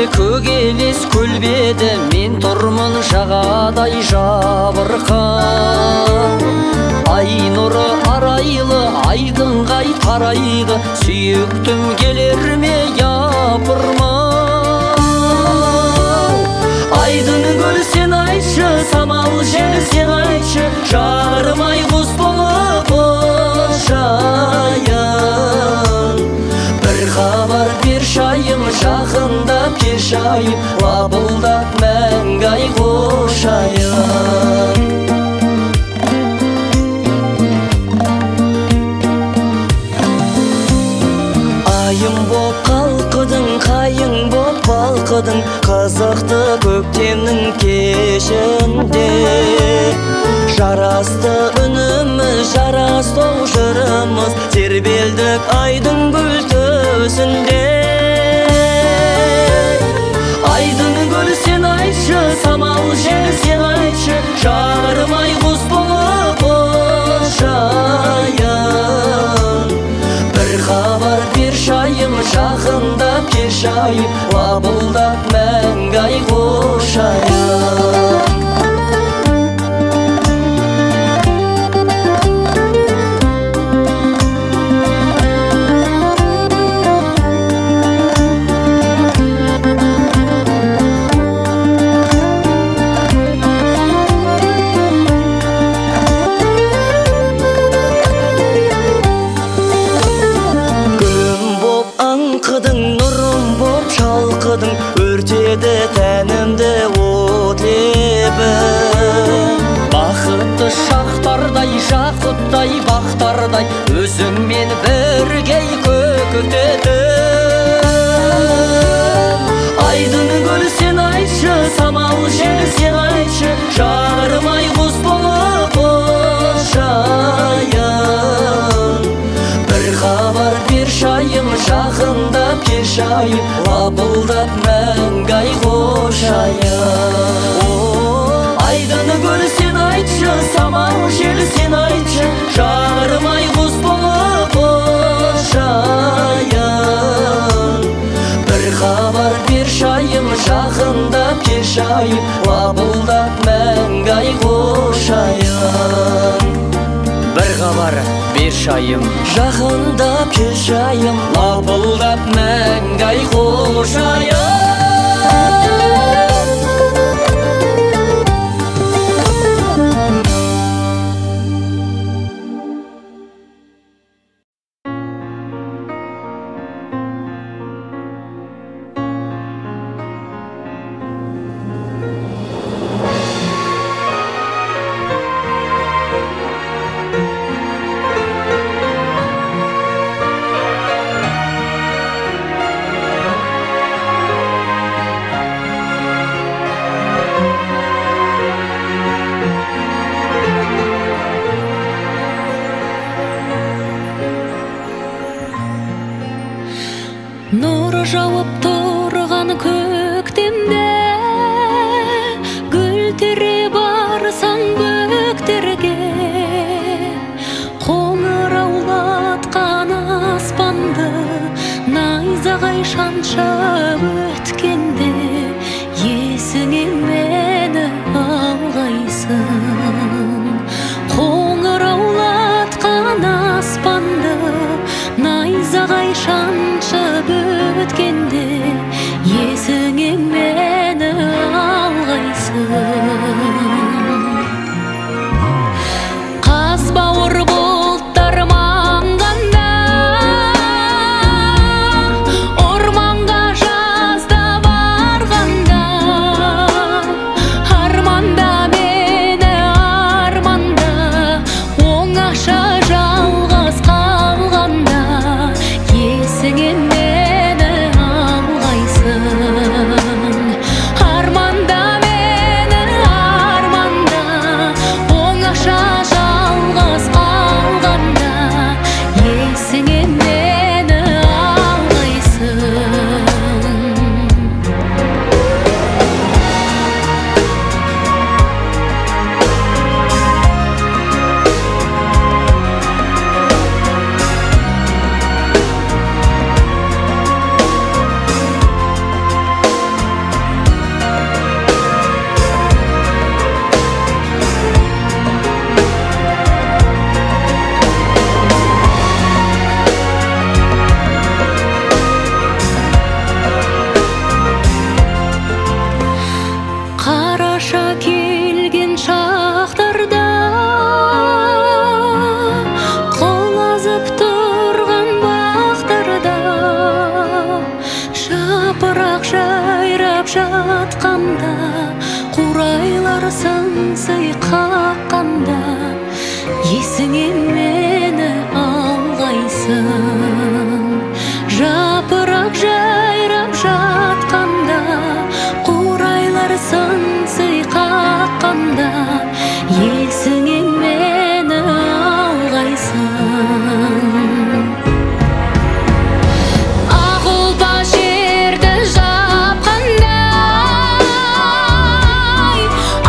Көк елес көлбеді, мен тұрмын жағадай жабырқап. Ай нұры арайлы, айдынға тарайды, сүйіктім келер ме япырмау. Айдын көл сен айтшы, самал жел сен айтшы, жарым ай құс болып ұшайын. Бір хабар берші айым, жақындап келші айым, лапылдап мәңгі ай қошайын. Айым боп қалқыдың, қайың боп балқыдың, қызықты көктемнің кешінде. Жарасты үніміз, жарасты жырымыз, тербелдік айдын гүл төсінде. Айдын гүл сен айтшы, самал жел сен айтшы, жарым ай құс болып ұшайын. Бір хабар берші айым, жақындап келші айым, лапылдап мәңгі ай қошайын. Өртеді тәнімді от лебі. Бақытты шақтардай, жақұттай, бақтардай, өзіңмен бірге көктедім. Айдын көл сен айтшы, самал жел сен айтшы, жарым ай құс болып ұшайын. Бір хабар берші айым, жақындап келші айым, лапылдап мәңгі ай қошайын. Айдын көл сен айтшы, самал жел сен айтшы, жарым ай құс болып ұшайын. Бір хабар берші айым, жақындап келші айым, лапылдап мәңгі ай қошайын. Бір хабар берші айым, жақындап келші айым, лапылдап мәңгі ай қошайын. Нұр жауып тұрған көктемде, гүл тере барсаң бөктерге, қоңыраулатқан аспанды найзағай шаншап өткенде, есіңе мені алғайсың. Қоңыраулатқан аспанды найзағай шаншып өткенде, есіңе мені алғайсың. Қаз бауыр бұлттар маңғанда, орманға жазда барғанда, арманда мені, арманда, оңаша жалғыз қалғанда, есіңе жатқанда, қурайлар сыңси қаққанда, есіңе мені алғайсың. Жапырақ жайрап жатқанда, қурайлар сыңси қаққанда, есіңе мені алғайсың. Ақ ұлпа жерді жапқандай,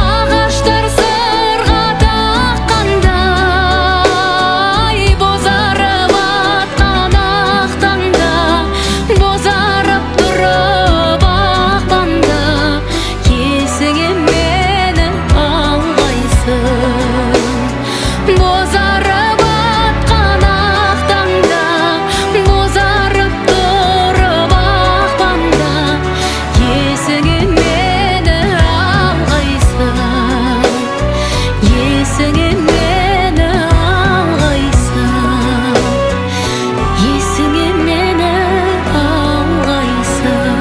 ағаштар сырға таққандай, бозарып атқан ақ таңда, бозарып тұрып ақпанда, есіңе мені алғайсың. Бозарып атқан ақ таңда, бозарып тұрып ақпанда, есіңе мені алғайсың. Есіңе мені алғайсың. Есіңе мені алғайсың.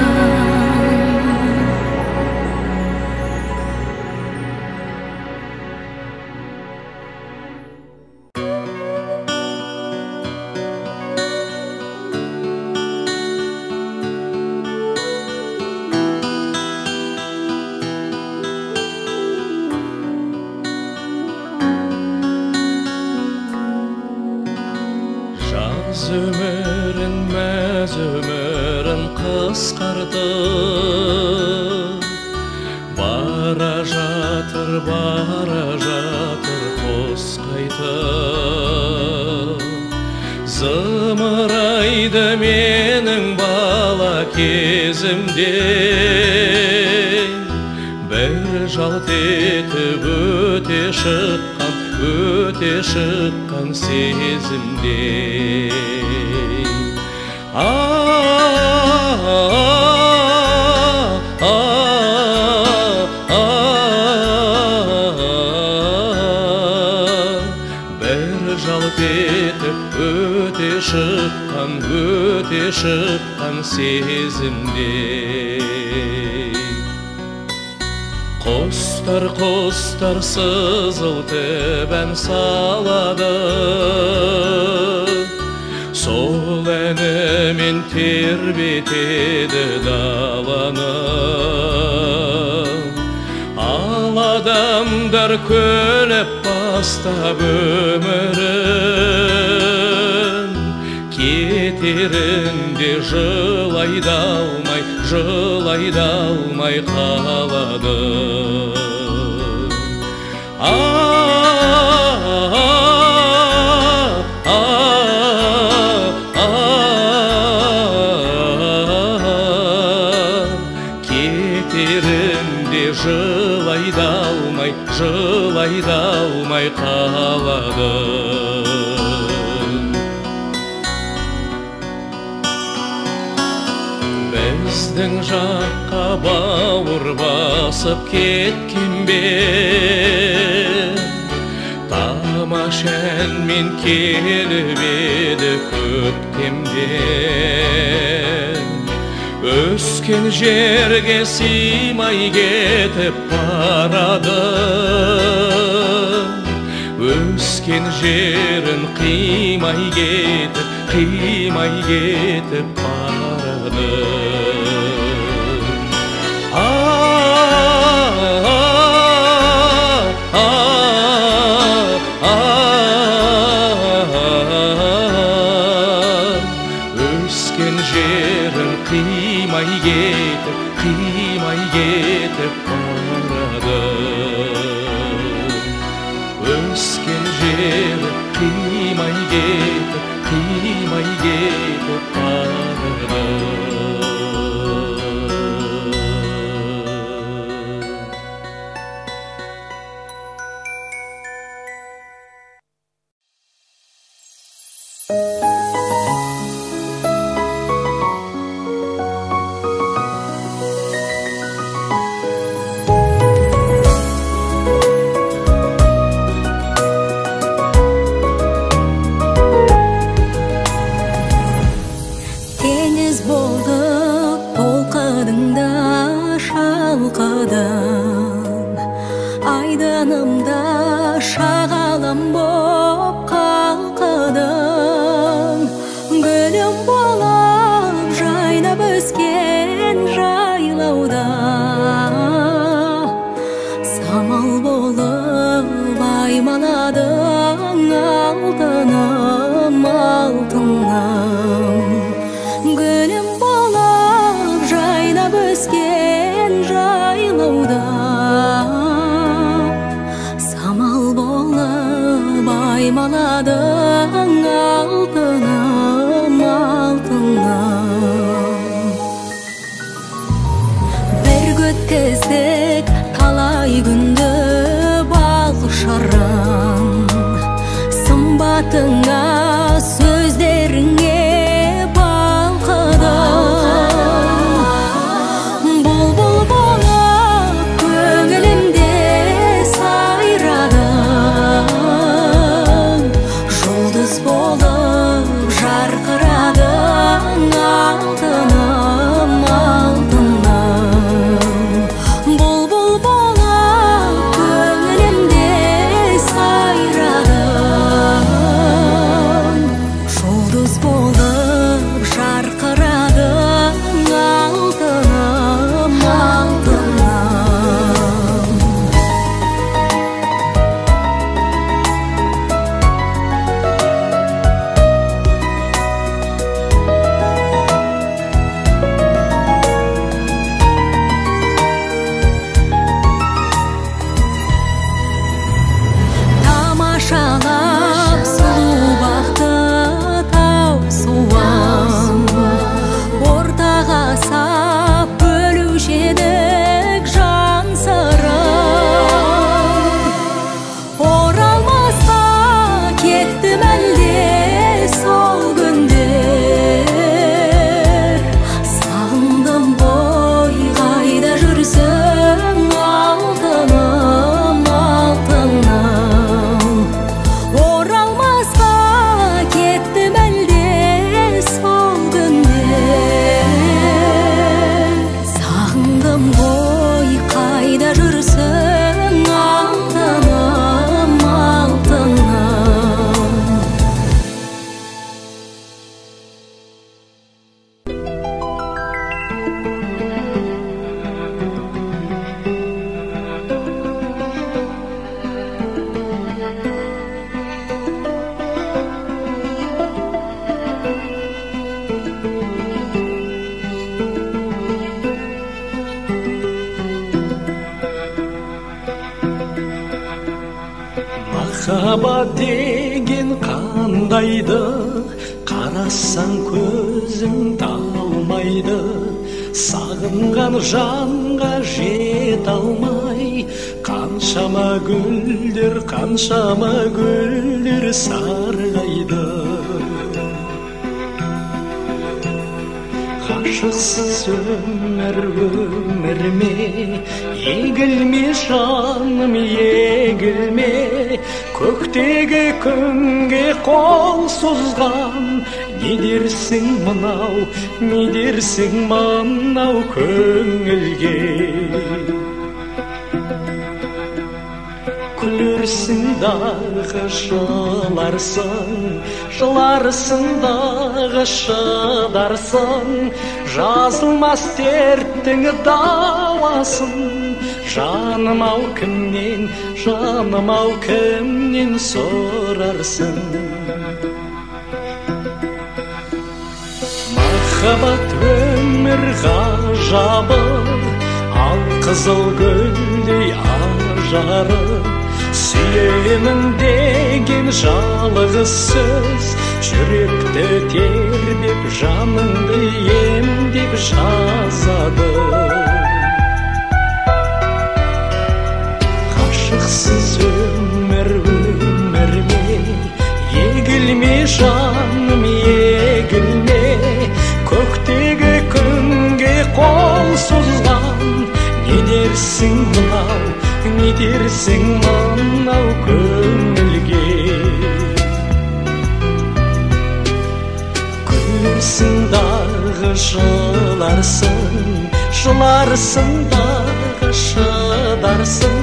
Жаз өмірін, мәз өмірін қысқартып, бара жатыр, бара жатыр қос қайтып. Зымырайды менің бала кезімде, бір жалт етіп өте шыққан, өте шыққан сезімде. Бір жалт етіп өте шыққан, өте шыққан сезімде. Құстар, құстар сызылтып ән салады, сол әнімен тербетеді даланы. Ал адамдар күліп бастап өмірін, кетерінде жылай да алмай, жылай да алмай қалады. Кетерінде жылай да алмай, жылай да алмай қалады. Біздің жаққа бауыр басып кеткен бе, тамаша әнмен келіп еді көктемде. Өскен жерге сыймай кетіп барады, өскен жерін қимай кетіп, қимай кетіп барады. Өскен жерін қимай кетіп, қимай кетіп барады. Өскен жерін қимай кетіп, қимай кетіп барады. Махаббат деген қандайды, қарасаң көзің талмайды, сағынған жанға жете алмай, қаншама гүлдер, қаншама гүлдер сарғайды. Ғашықсыз өмір өмір ме, егілме жаным, егілме, көктегі күнге қол созған, не дерсің мынау, не дерсің мынау көңілге. Күлерсің дағы жыларсың, жыларсың дағы шыдарсың, жазылмас дерттің дауасын, жаным ау кімнен, жаным ау кімнен сорарсың. Махаббат өмір ғажабы, ал қызыл гүлдей ажары, сүйемін деген жалғыз сөз, жүректі тербеп, жаныңды емдеп жазады. Ғашықсыз өмір өмір ме, егілме жаным, егілме, көктегі күнге қол созған, не дерсің мынау, не дерсің мынау көңілге. Күлерсің дағы жыларсың, жыларсың дағы шыдарсың,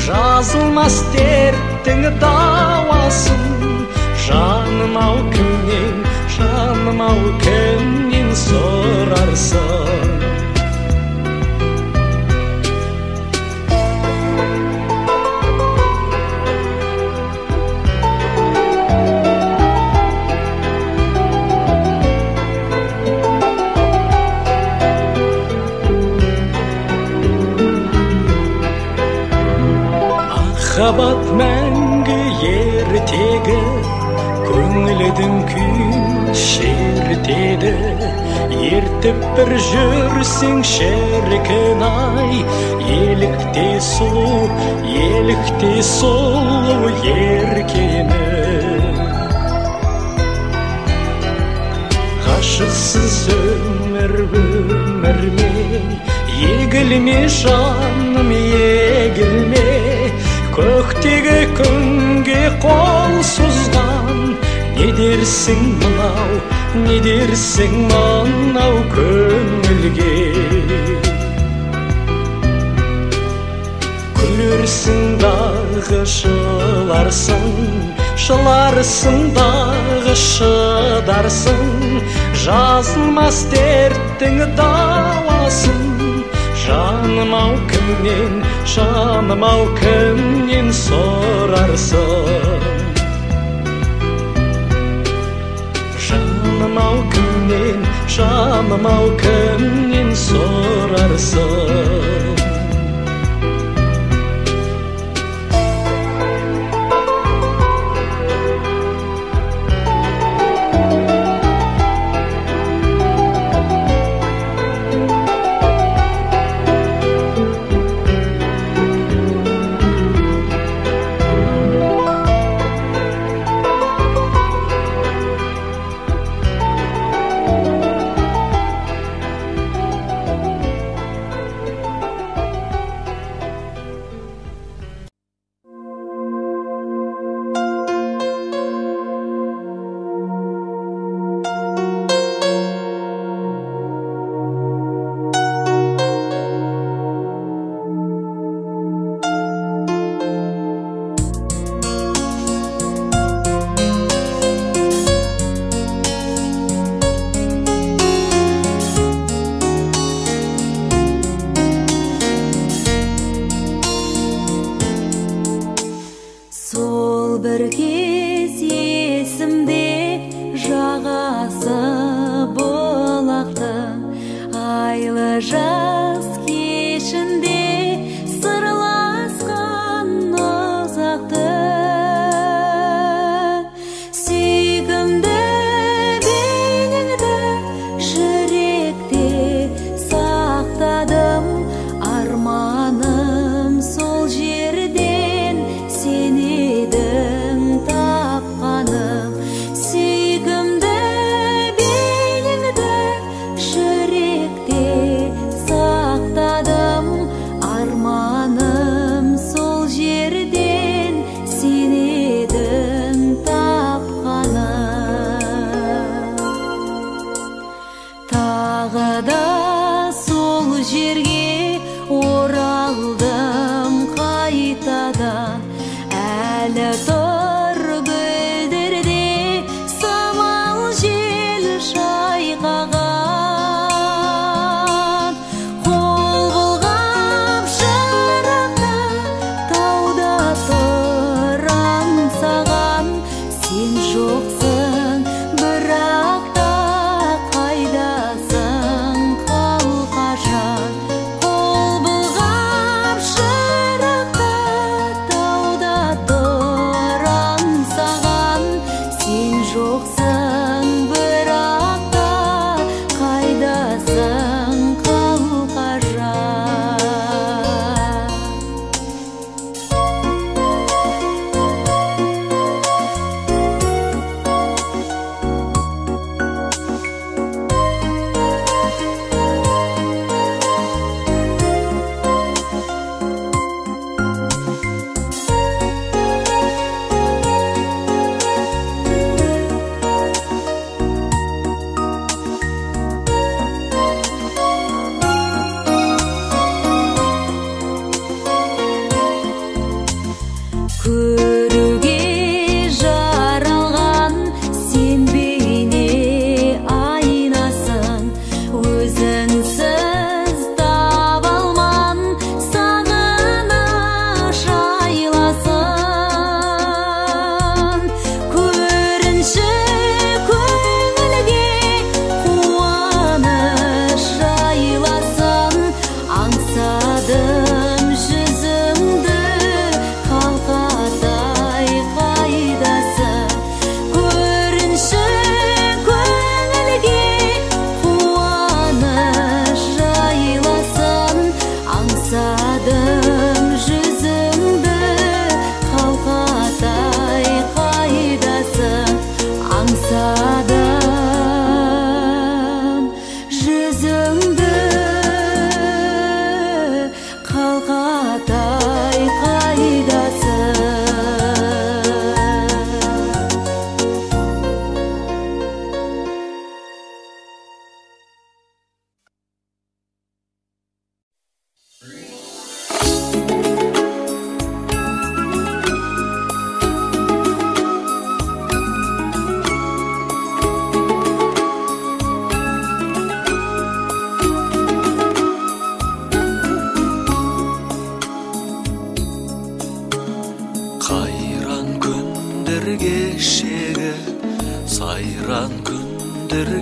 жазылмас дерттің дауасын, жаным ау кімнен, жаным ау кімнен сорарсың. Махаббат мәңгі ертегі, көңілдің күйін шертеді, ертіп бір жүрсең шіркін ай, елікте сұлу, елікте сұлу еркені. Ғашықсыз өмір өмір ме, егілме жаным, егілме, көктегі күнге қол созған, не дерсің мынау, не дерсің мынау көңілге. Күлерсің дағы жыларсың, жыларсың дағы шыдарсың, жазылмас дерттің дауасын, жаным ау кімнен, жаным ау кімнен сорарсың. Жаным ау кімнен, жаным ау кімнен сорарсың.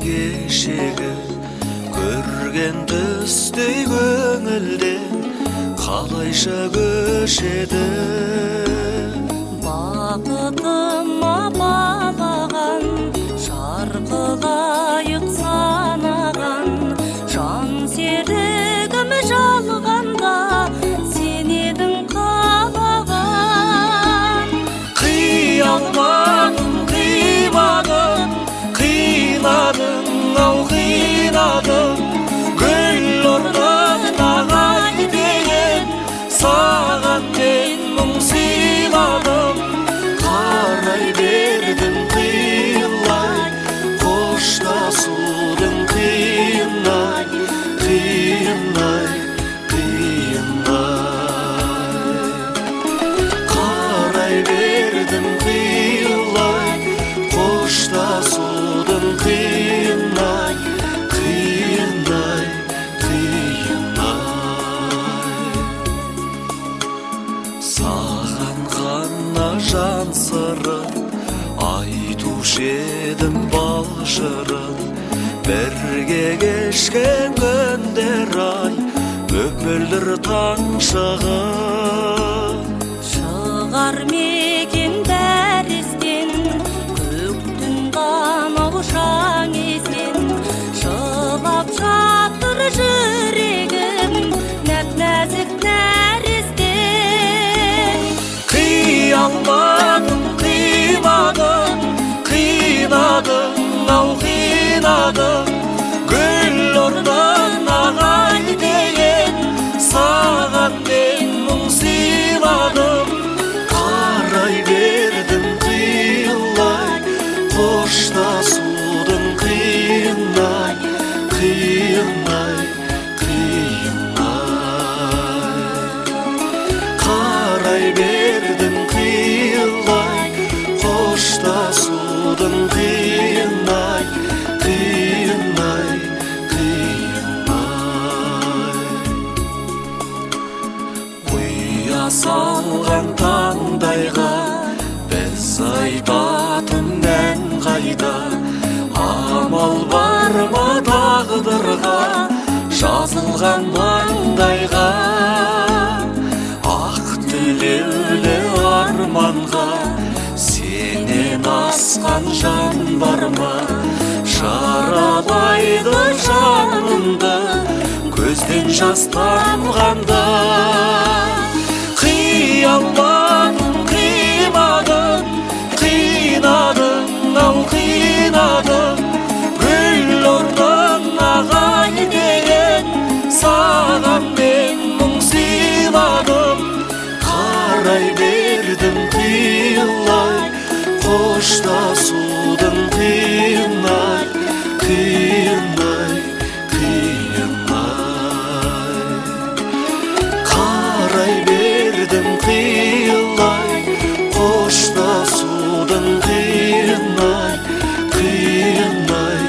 Кешегі көрген түстей көңілден қалайша көшеді. Бақытыма балаған, жарқылайық санаған, жан серігім жалғанда сен едің қалаған. Қия алмадым, қимадым, қинадың ау, қинадың. Гүл орнына қайтейін, саған мен мұң сыйладым. Қарай бердім қиылай, қоштасудың қиын-ай, қиын-ай, қиын-ай. Қарай бердім қиылай, қоштасудың қиын-ай, қиын-ай, қиын-ай. Саған ғана жан сырын айтушы едім, бал жырын. Бірге кешкен күндер ай, мөп-мөлдір таң шығын. Шығар мекен дәрістен, көктің қанау шаң есен. Жылап жатыр жүрегім, нәп-нәзік нәрестен. Қия алмадым, қимадым, қинадың ау, қинадың. Гүл орнына қайтейін, саған мен мұң сыйладым. Қарай бердім қиылай, қоштасудың қиын-ай, қиын-ай, қиын-ай. Қарай бердім қиылай, қоштасудың қиын-ай, қиын-ай, қиын-ай. Ұя салған таңдайға біз айтатын ән қайда? Амал бар ма тағдырға, жазылған маңдайға? Ақ тілеулі арманға сенен асқан жан бар ма? Жаралайды жанымды көзден жас тамғанда. Қия алмадым, қимадым, қинадың ау, қинадың. Гүл орнына қайтейін, саған мен мұң сыйладым. Қарай бердім қиылай, қоштасудың қиын-ай, қиын-ай, қиын-ай. Қарай бердім қиылай, қоштасудың қиын-ай, қиын-ай,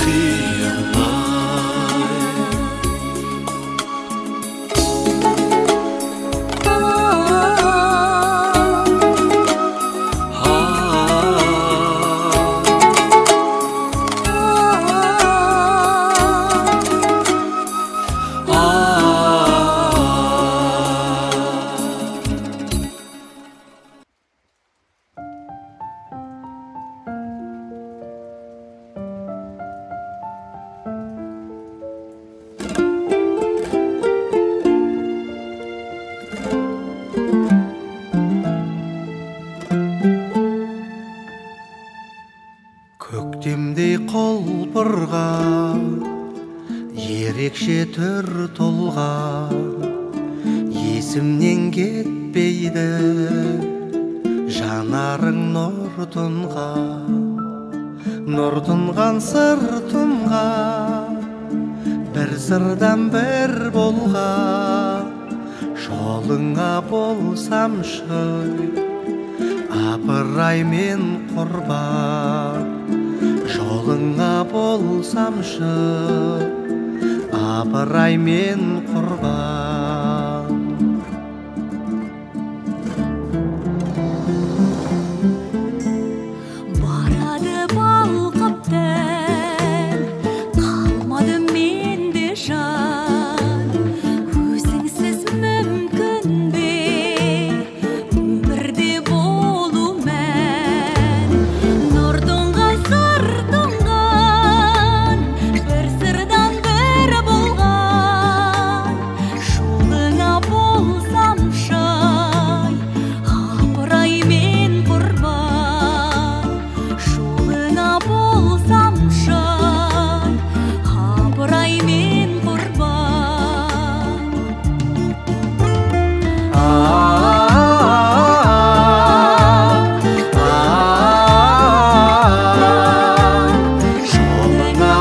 қиын-ай. Көктемдей құлпырған ерекше түр тұлға, есімнен кетпейді жанарың нұр тұнған, нұр тұнған сыр тұнған, бір сырдан бір болған. Жолыңа болсамшы, апырай мен құрбан. Жолыңа болсамшы, апырай мен құрбан. Барады балқып дәл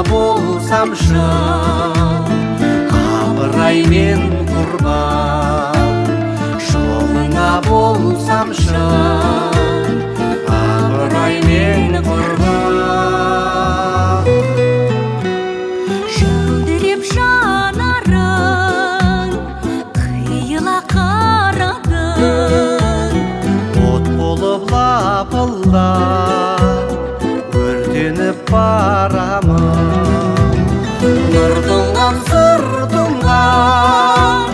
болсамшы, Апырай мен құрбан, жолыңа болсамшы, Апырай мен құрбан. Жәудіреп жанарың, қиыла қарадың, от болып лапылдап өртеніп барамын. Нұр тұнған, сыр тұнған,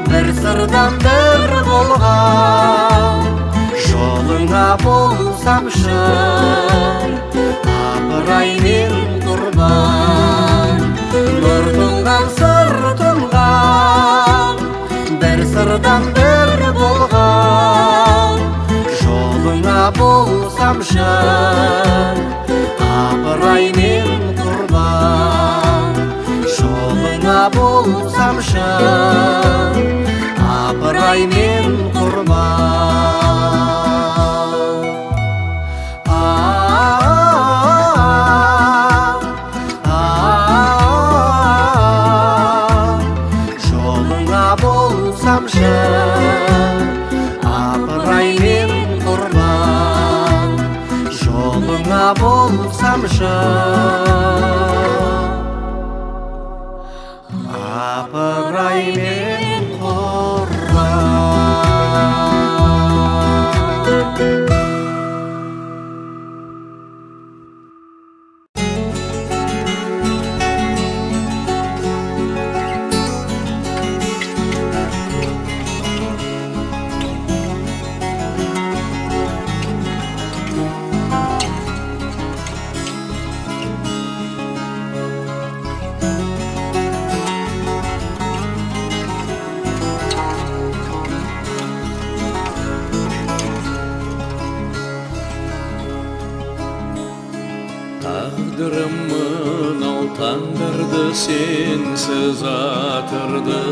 бір сырдан бір болған, жолыңа болсамшы, Апырай мен құрбан. Нұр тұнған, сыр тұнған, бір сырдан бір болған, жолыңа болсамшы, Апырай мен құрбан. Жолыңа болсамшы, Апырай мен құрбан. Жолыңа болсамшы, Апырай мен құрбан. Жолыңа болсамшы, Апырай мен құрбан. Тағдырым мынау таңдарды сенсіз атырды,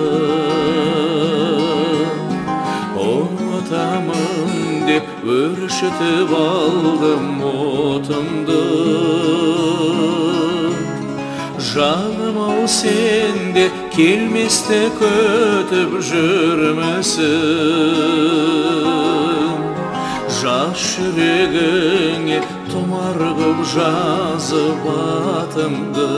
ұмытамын деп өршітіп алдым отымды. Жаным ау, сен де келместі күтіп жүрмісің, жас жүрегіңе тұмар ғып жазып атымды.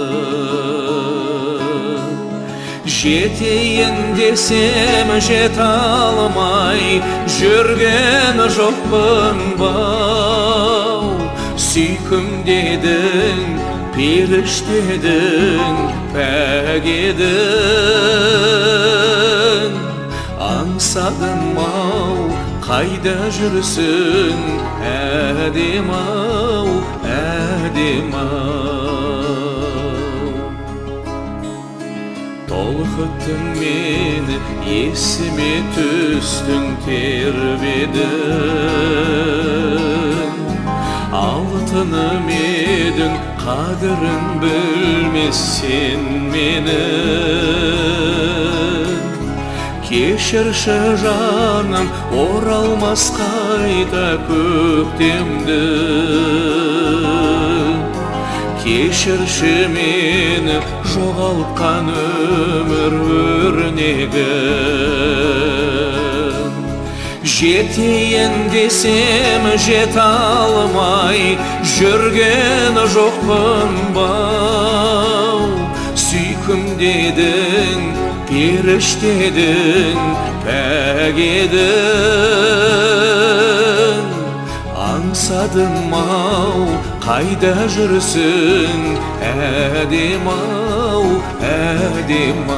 Жетейін десем жете алмай жүрген жоқпын ба, сүйкімді едің, періште едің, пәк едің. Аңсадым ау, қайда жүрсің, әдем ау, әдем ау. Толқыттың мені, есіме түстің, тербедің. Алтыным едің, қадірін білмес сен менің. Кешірші жаным, оралмас қайта көктемді. Кешірші мені, жоғалтқан өмір өрнегін. Жетейін десем жете алмай жүрген жоқпын ба, сүйкімді едің, періште едің, пәк едің. Аңсадым ау, қайда жүрсің, әдем ау, әдем ау.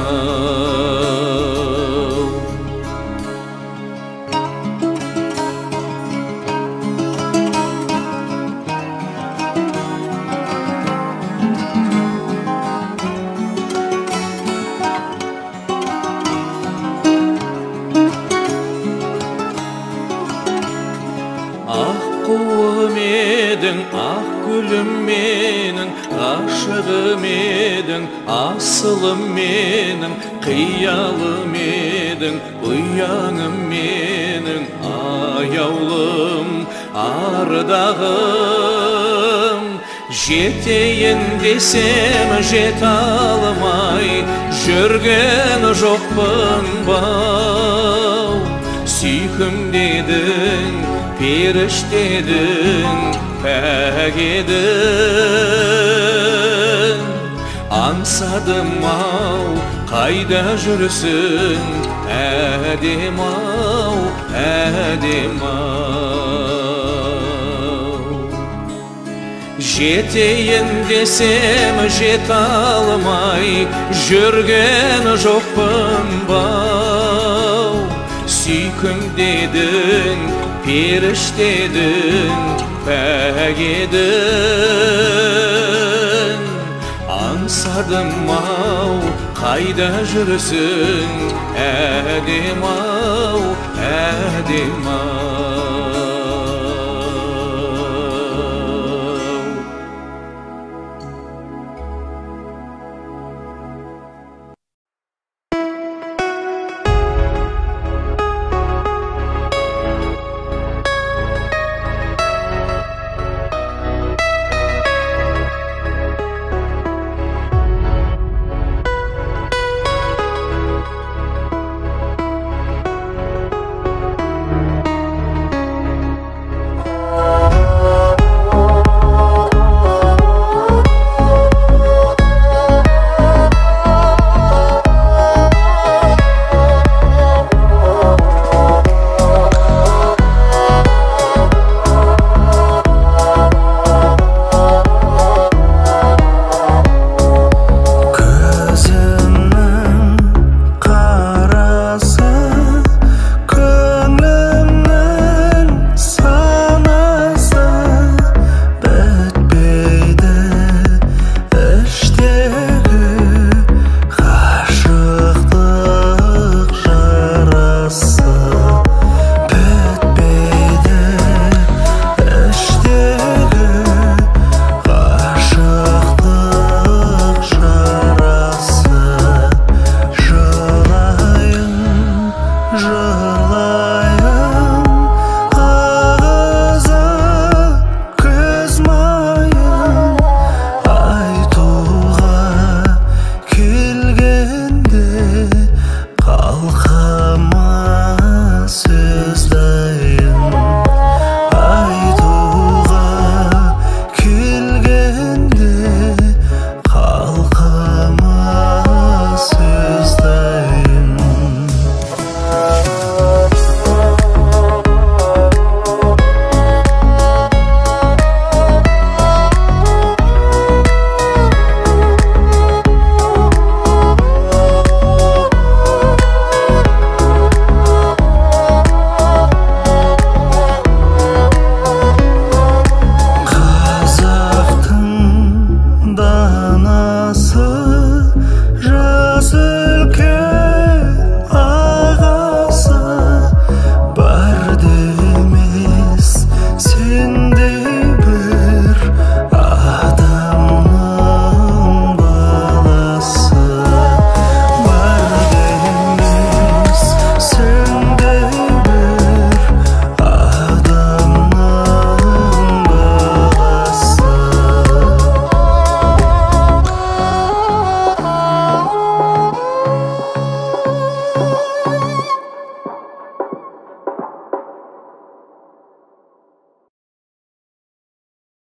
Аққуым едің, ақ гүлім менің, ғашығым едің, асылым менің, қиялым едің, ұяңым менің, аяулым, ардағым. Жетейін десем жете алмай жүрген жоқпын бау. Сүйкімді едің, періште едің, пәк едің. Аңсадым ау, қайда жүрсің, әдем ау, әдем ау. Жетейін десем жете алмай жүрген жоқпын бау. Сүйкімді едің, періште едің, пәк едің. Аңсадым ау, қайда жүрсің, әдем ау, әдем ау.